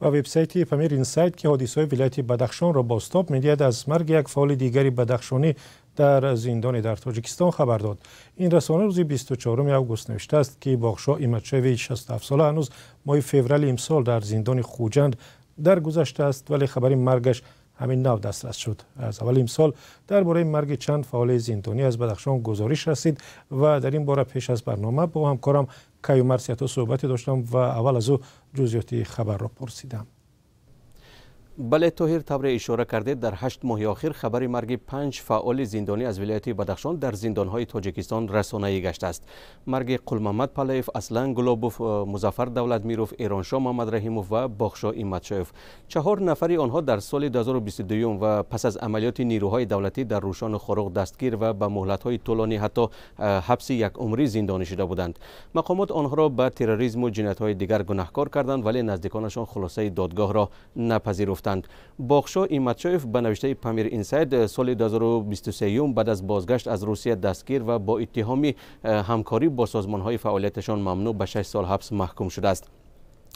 Ва вебсайти Памир Инсайт, ки ҳодисаҳои вилояти Бадахшонро бозтоб медиҳад, аз марги як фаъоли дигари бадахшонӣ дар зиндоне дар Тоҷикистон хабар дод. Ин расона рӯзи 24 август навиштааст, ки Боғшоҳ Иматшоеви 67-сола ҳанӯз моҳи феврали имсол дар зиндони Хуҷанд даргузаштааст, вале хабари маргаш ҳамин нав дастрас шуд. Аз аввали имсол дар бораи марги чанд фаъоли зиндонӣ аз Бадахшон гузориш расид ва дар ин бора пеш аз барнома бо ҳамкорам Каюмарс Сиято суҳбате доштам ва аввал аз ӯ ҷузъиёти хабарро пурсидам. Бале, Тоҳир, тавре ишора кардед, дар 8 моҳи охир хабари марги 5 фаъоли зиндонӣ аз вилояти Бадахшон дар зиндонҳои Тоҷикистон расонаӣ гаштааст. Марги Қулмамад Палаев, Аслан Гулобов, Музаффар Давлатмиров, Эроншоҳ Мамадраҳимов ва Боғшоҳ Иматшоев. 4 нафари онҳо дар соли 2022 ва пас аз амалиёти нирӯҳои давлатӣ дар Рӯшону Хоруғ дастгир ва ба муҳлатҳои тӯлонӣ, ҳатто ҳабси якумрӣ зиндонӣ шуда буданд. Мақомот онҳоро ба терроризму ҷиноятҳои дигар гунаҳкор карданд, вале наздиконашон хулосаи додгоҳро напазируфтанд. Боғшоҳ Иматшоев, ба навиштаи Памир Инсайд, соли 2023 баъд аз бозгашт аз Русия дастгир ва бо иттиҳоми ҳамкорӣ бо созмонҳои фаъолияташон мамнӯъ ба 6 сол ҳабс маҳкум шудааст.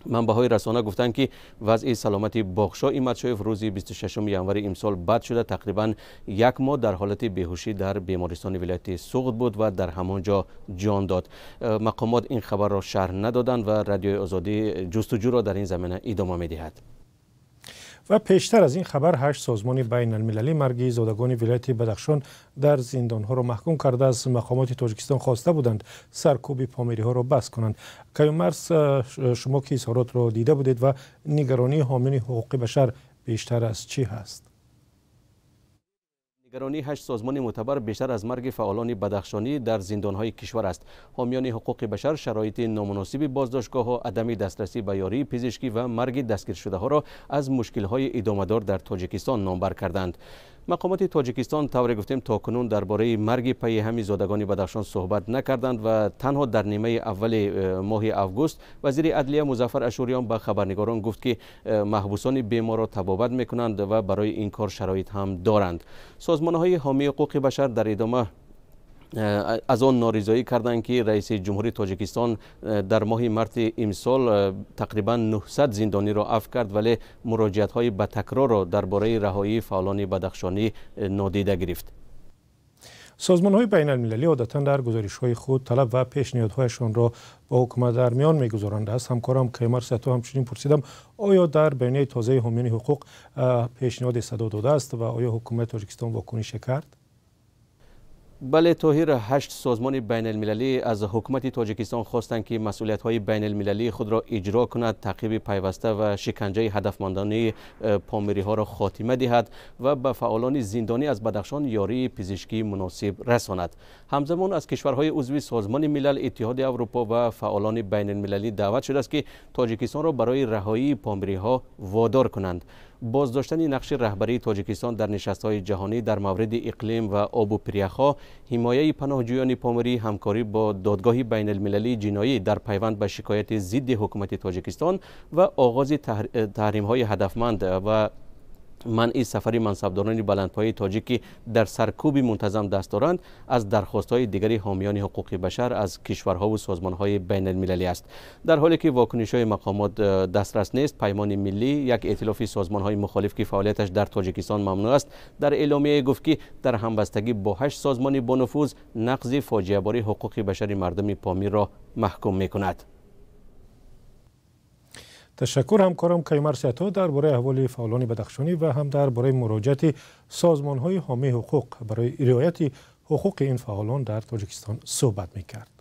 Манбаъҳои расона гуфтанд, ки вазъи саломати Боғшоҳ Иматшоев рӯзи 26 январи имсол бад шуда, тақрибан як моҳ дар ҳолати беҳушӣ дар бемористони вилояти Суғд буд ва дар ҳамон ҷо ҷон дод. Мақомот ин хабарро шарҳ надоданд ва Радиои Озодӣ ҷустуҷӯро дар ин замина идома медиҳад. Ва пештар аз ин хабар 8 созмони байналмилалӣ марги зодагони вилояти Бадахшон дар зиндонҳоро маҳкум карда, аз мақомоти Тоҷикистон хоста буданд, саркӯби помириҳоро бас кунанд. Каюмарс, шумо ки изҳоротро дида будед, ва нигаронии ҳомиёни ҳуқуқи башар бештар аз чӣ ҳаст? Нигаронии 8 созмони мӯътабар бештар аз марги фаъолони бадахшонӣ дар зиндонҳои кишвар аст. Ҳомиёни ҳуқуқи башар шароити номуносиби боздоштгоҳҳо, адами дастрасӣ ба ёрии пизишкӣ ва марги дастгиршудаҳоро аз мушкилҳои идомадор дар Тоҷикистон номбар карданд. Мақомоти Тоҷикистон, тавре гуфтем, то кунун дар бораи марги пайи ҳами зодагони Бадахшон суҳбат накарданд ва танҳо дар нимаи аввали моҳи август вазири адлия Музаффар Ашӯриён ба хабарнигорон гуфт, ки маҳбусони беморро табобат мекунанд ва барои ин кор шароит ҳам доранд. Созмонҳои ҳомии ҳуқуқи башар дар идома аз он норизоӣ карданд, ки раиси ҷумҳурии Тоҷикистон дар моҳи марти имсол тақрибан 900 зиндониро афв кард, вале муроҷиатҳои ба такрорро дар бораи раҳоии фаъолони бадахшонӣ нодида гирифт. Созмонҳои байналмилалӣ одатан дар гузоришҳои худ талаб ва пешниҳодҳояшонро бо ҳукумат дар миён мегузоранд. Аз ҳамкорам Каюмарс Сиято ҳамчунин пурсидам, оё дар баёнияи тозаи ҳомиёни ҳуқуқ пешниҳоде садо додааст ва оё ҳукумати Тоҷикистон вокунише кард? Бале, Тоҳир, 8 созмони байналмилалӣ аз ҳукумати Тоҷикистон хостанд, ки масъулиятҳои байналмилалии худро иҷро кунад, таъқиби пайваста ва шиканҷаи ҳадафмандонаи помириҳоро хотима диҳад ва ба фаъолони зиндонӣ аз Бадахшон ёрии пизишкии муносиб расонад. Ҳамзамон аз кишварҳои узви Созмони Милал, Иттиҳоди Аврупо ва фаъолони байналмилалӣ даъват шудааст, ки Тоҷикистонро барои раҳоии помириҳо водор кунанд. Боздоштани нақши раҳбарии Тоҷикистон дар нишастҳои ҷаҳонӣ дар мавриди иқлим ва обу пиряхҳо, ҳимояи паноҳҷӯёни помирӣ, ҳамкорӣ бо додгоҳи байналмилалии ҷиноӣ дар пайванд ба шикояти зидди ҳукумати Тоҷикистон ва оғози таҳримҳои ҳадафманд ва манъи сафари мансабдорони баландпояи тоҷик, ки дар саркӯби мунтазам даст доранд, аз дархостҳои дигари ҳомиёни ҳуқуқи башар аз кишварҳову созмонҳои байналмилалӣ аст. Дар ҳоле ки вокунишҳои мақомот дастрас нест, Паймони миллӣ, як эътилофи созмонҳои мухолиф, ки фаъолияташ дар Тоҷикистон мамнӯъ аст, дар эъломияе гуфт, ки дар ҳамбастагӣ бо 8 созмони бонуфуз нақзи фоҷиабори ҳуқуқи башари мардуми Помирро маҳкум мекунад. Ташаккур. Ҳамкорам Каюмарс Сиято дар бораи аҳволи фаъолони бадахшонӣ ва ҳам дар бораи муроҷиати созмонҳои ҳомии ҳуқуқ барои риояти ҳуқуқи ин фаъолон дар Тоҷикистон суҳбат мекард.